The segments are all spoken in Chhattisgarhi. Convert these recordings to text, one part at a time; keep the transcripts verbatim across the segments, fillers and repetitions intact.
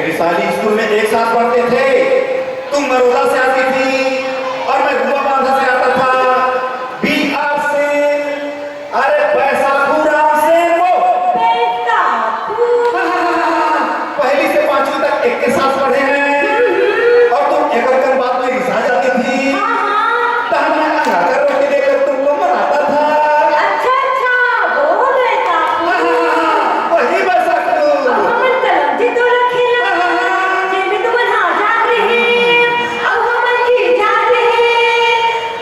विशाली स्कूल में एक साथ पढ़ते थे। तुम नरोदा से आती थी और मैं रुआ बांधा से आता था। बी आर से, अरे बैसाखू राम से वो। बैसाखू। हाँ, हाँ, हाँ, हाँ, हाँ। पहली से पांचवी तक एक के साथ पढ़े हैं। और तुम एक अक्कन बात में रिसा जाती थी। हाँ, हाँ। तब मैं अंगाकर रोटी देकर तुमको मनाता था। अच्छा, अच्छा, वो बैसाखू। हाँ, हाँ, हाँ, हाँ, वही बैसाखू। अब हमन कलम जी तो रखेला। हाँ, हाँ, हाँ। जेमे तुमन हार जात रहे। अब हमन जीत जात रहे।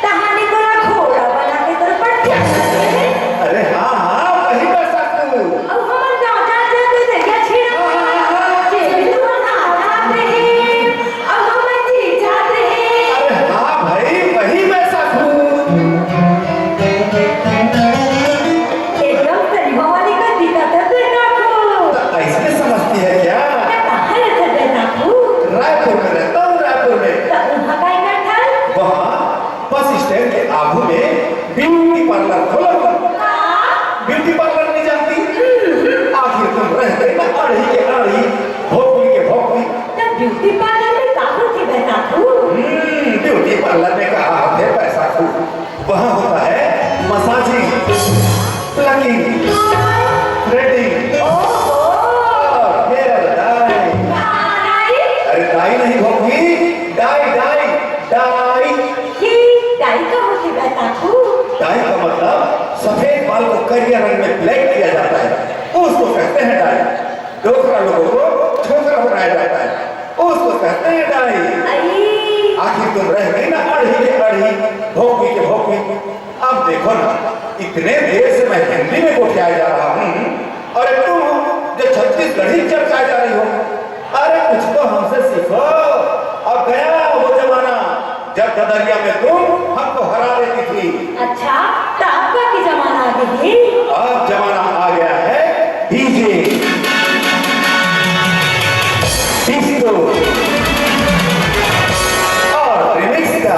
तहानी तोला घोड़ा बना के तोर पट्ठा। अरे हाँ, हाँ, वही बैसाखू। अब हमन गाँव जात जात दरिया छेड़ा। हाँ, हाँ, हाँ, हाँ। जेमे तुमन हार जात रहे। अब हमन जीत जात रहे। अरे हाँ भाई, वही बैसाखू। एकदम सिनेमा वाली का दिखा था बैसाखू। तो ऐसे समझती है क्या? मैं कहाँ रहता बैसाखू? रायपुर में रहता हूँ, रायपुर में। तो वहाँ का करता है? वहाँ बस स्टैंड के आगू में ब्यूटी पार्लर खोला हूँ। हाँ। ब्यूटी पार्लर नहीं जानती? हम्म। आखिर तुम रह गई ना आढ़ी के आढ़ी, भोपली के भोपली। तब ब्यूटी पार्लर में का होती बैसाखू? हम्म, ब्यूटी पार्लर में कहा होते बैसाखू? वहाँ होता है मसाजिंग, प्लकिंग, थ्रेडिंग ओहो। और हेयर डाई। डाई? अरे डाई नहीं भोपली, डाई, डाई, डाई। ये डाई का होती बैसाखू? डाई का मतलब सफेद बाल को करिया रंग में ब्लैक किया जाता है, उसको कहते हैं डाई। डोकरा लोगों को छोकरा बनाया जाता है, उसको कहते हैं डाई। आई। आखिर तुम रह गई ना अढ़ी के अढ़ी, भोपी के भोपी। अब देखो ना, इतने देर से मैं हिंदी में गोठियाया जा रहा हूँ, और तुम जो छत्तीसगढ़ी चर्चा जा रही हो। अरे कुछ तो हमसे सीखो। अब गया वो जमाना जब ददरिया में तुम हमको हरा देती थी। अच्छा, तो अब का की जमाना आ गई? अब जमाना आ गया है डीजे, डिस्को और रिमिक्स का।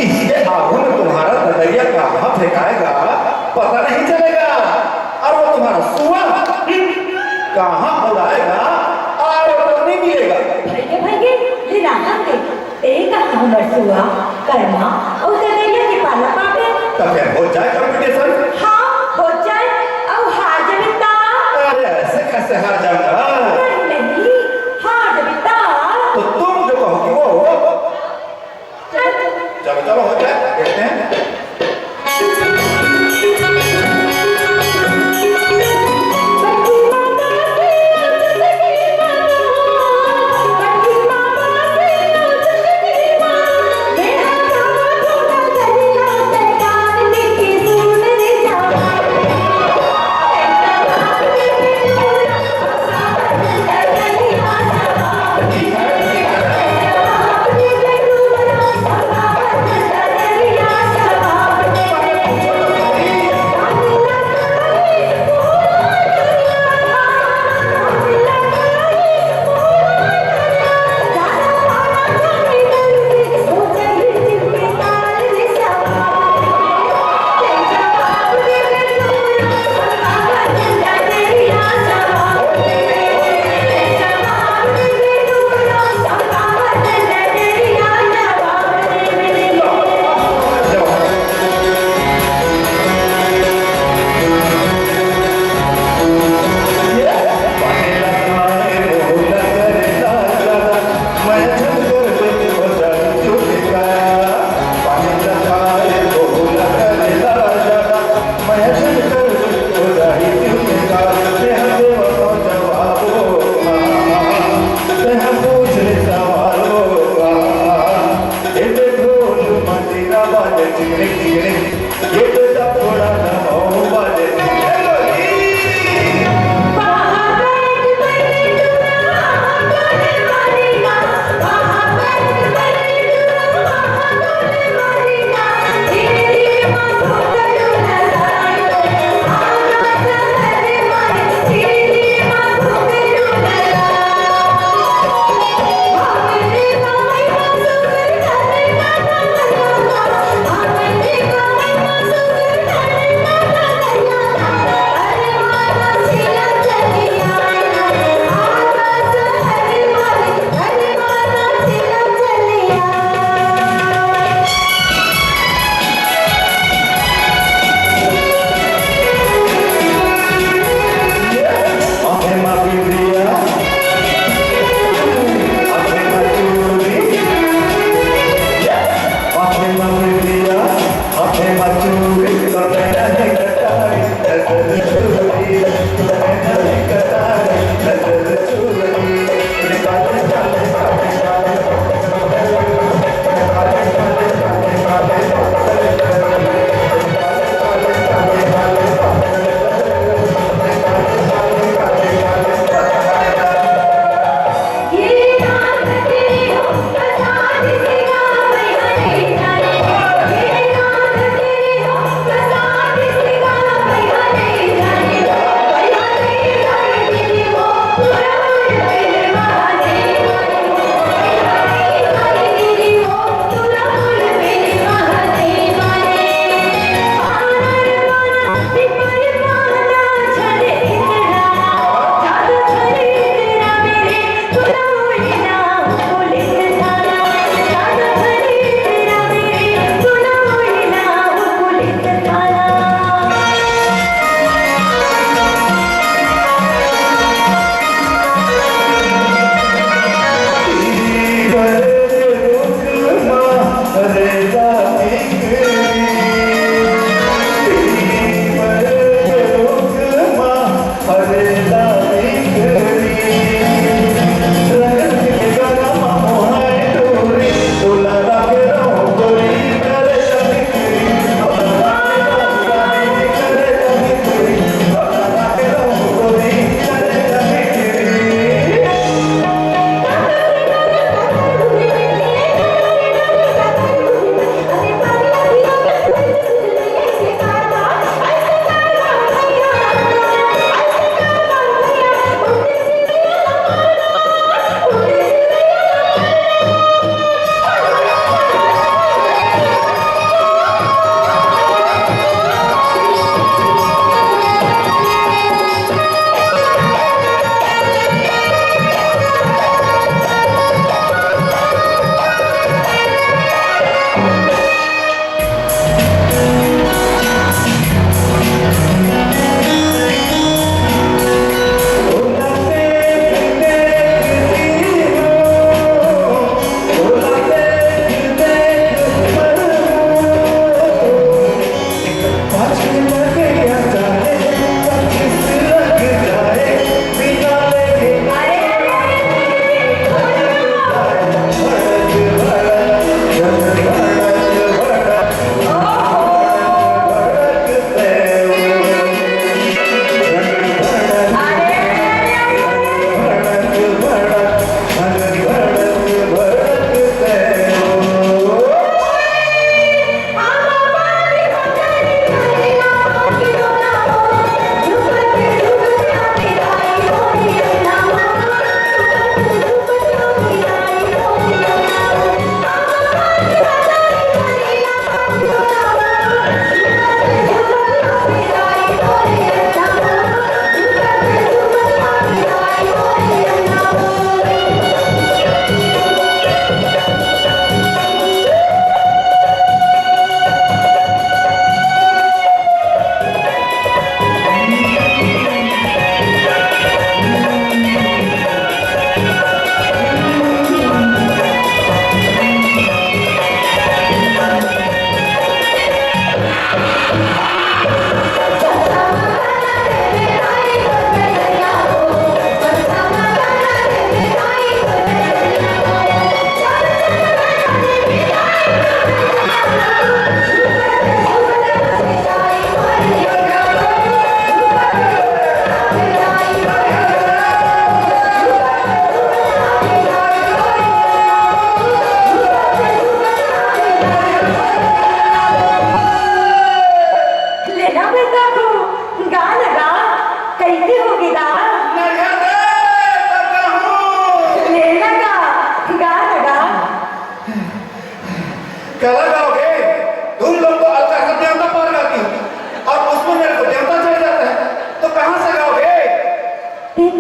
इसके आगू में तुम्हारा ददरिया कहाँ फेंकाएगा, पता नहीं चलेगा। और वो तुम्हारा सुआ, हम्म, कहाँ उड़ाएगा और वो नहीं मिलेगा। भैया, भैया, ले राहत दे। ए कहाँ हमर सुआ, करमा अउ ददरिया के पाला पाबे। तो फिर हो जाए कंपटीशन। हाँ, हो जाए। अउ हार जबे ता? अरे, ऐसे कैसे हार जाऊंगा? नहीं, नहीं, हार जबे ता। तो तुम जो कहोगी वो, वो, वो। चलो, चलो, हो जाए, देखते हैं।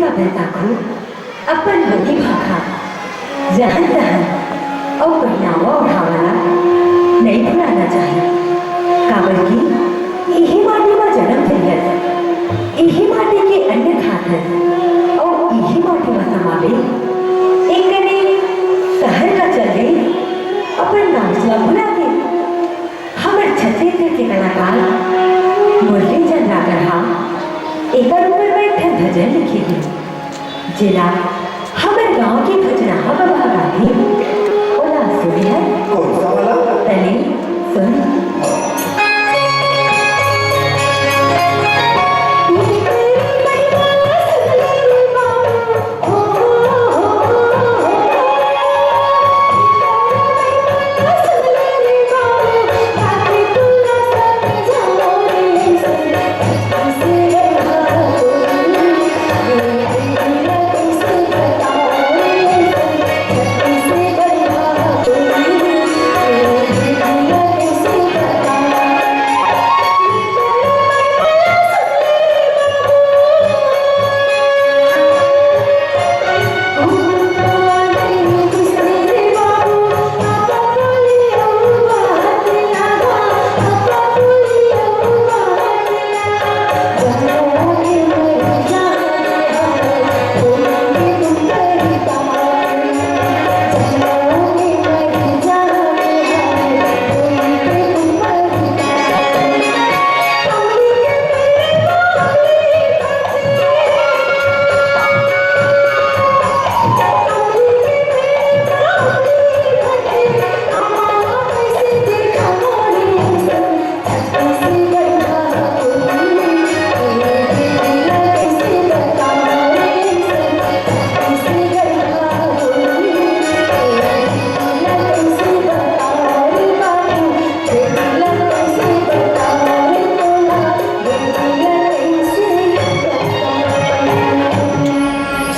का बेटा को अपन बोली भाखा, रहन सहन अउ पहिनावा ओढ़ावा ला नइ भुलाना चाही, काबर कि इही माटी म जनम ले हस, इही माटी के अन्न खात हस अउ इही माटी म समाबे। एकने सहर का चलते अपन नाव ला भुला दे। हमर छत्तीसगढ़ के कलाकार मुरली चंद्राकर हा एकर ऊपर म एक ठन भजन लिखे हे, जेला हमर गांव के भजनहा बबा गाथे। ओला सुने हस? कौन सा वाला? तनी सुन।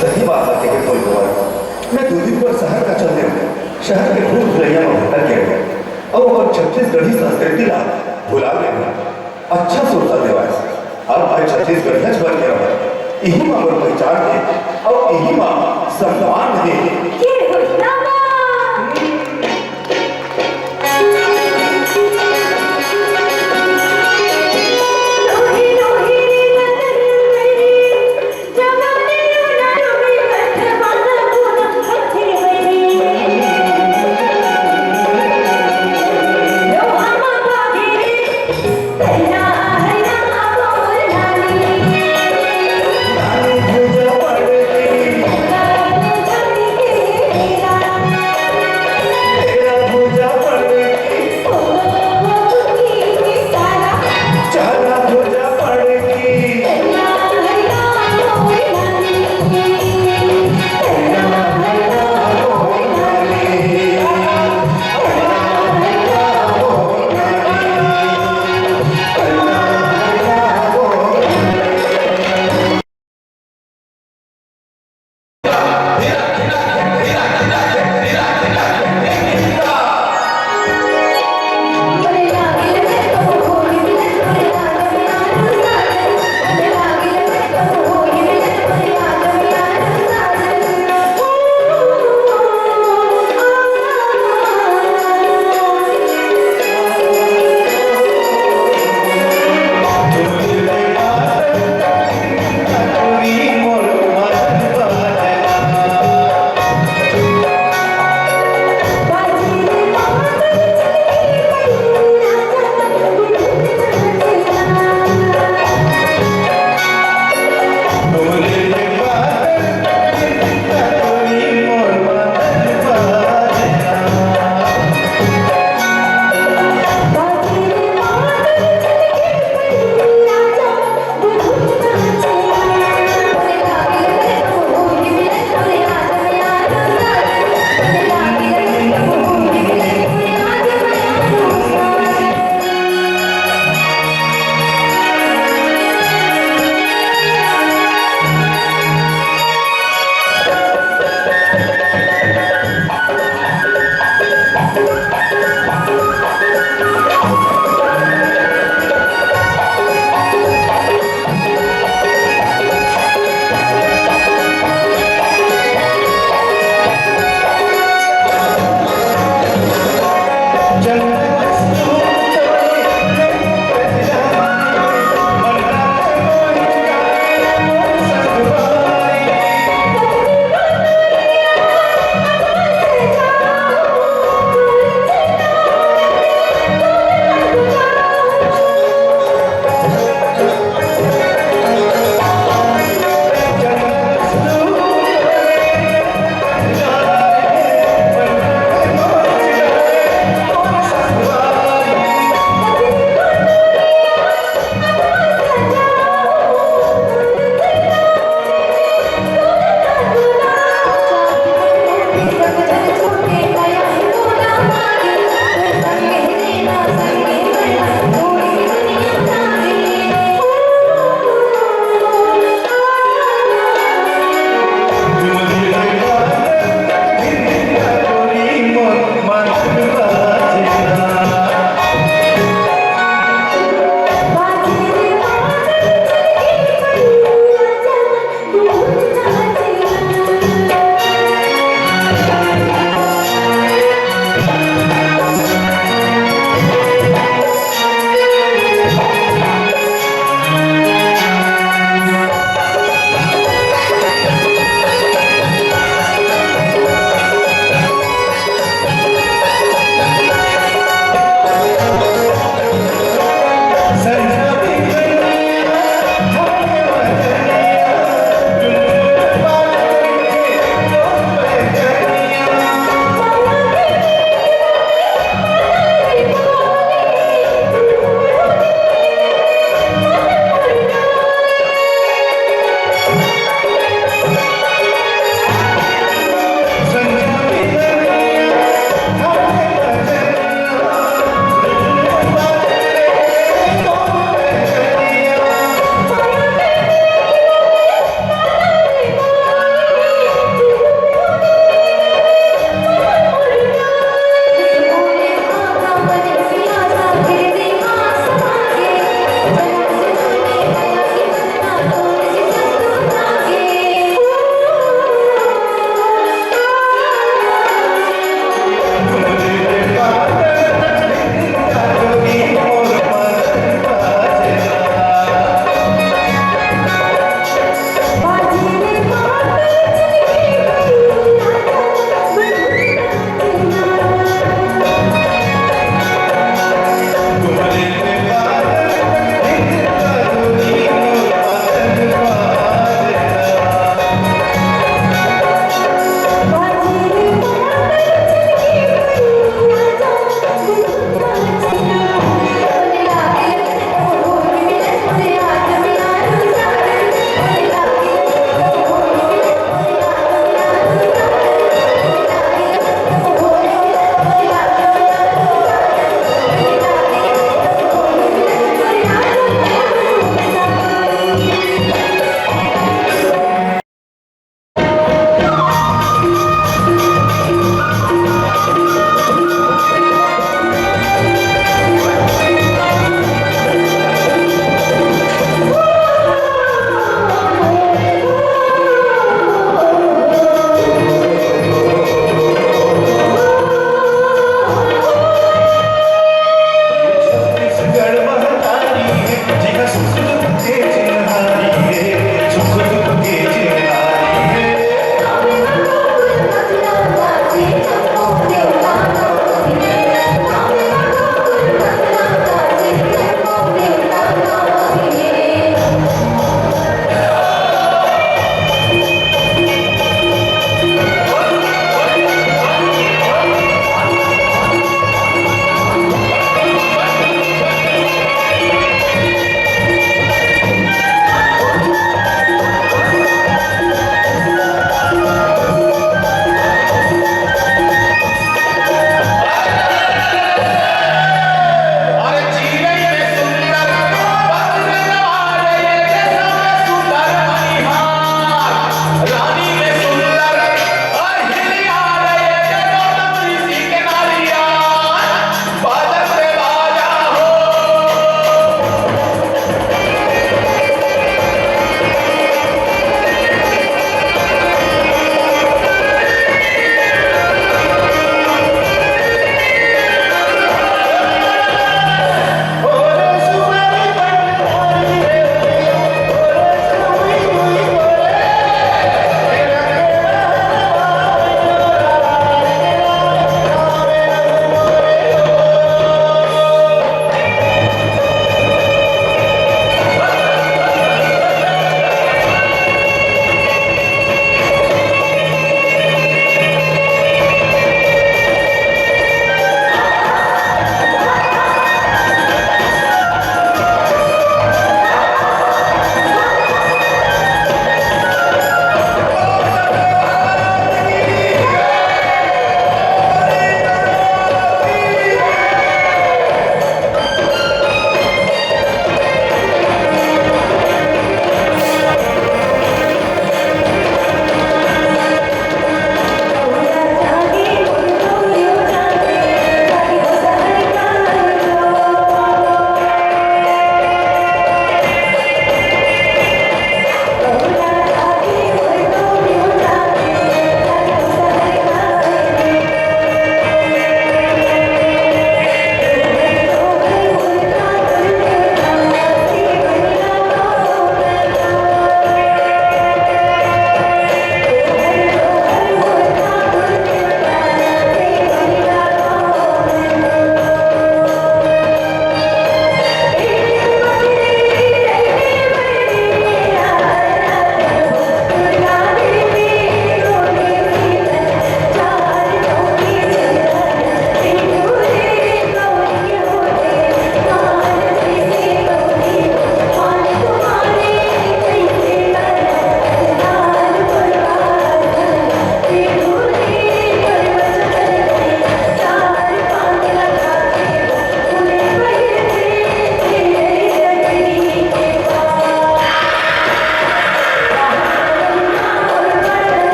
सही बात है, टिकट कोई हुआ। मैं दो दिन पर शहर का चल देव। शहर के भूल भुलैया में भटक गए अउ अपन छत्तीसगढ़ी संस्कृति ला भुला गए। अच्छा सोचा देवास, अब मैं छत्तीसगढ़िया बन के रहूं। इही में मोर पहचान हे अउ इही में सम्मान हे। ये घोषणा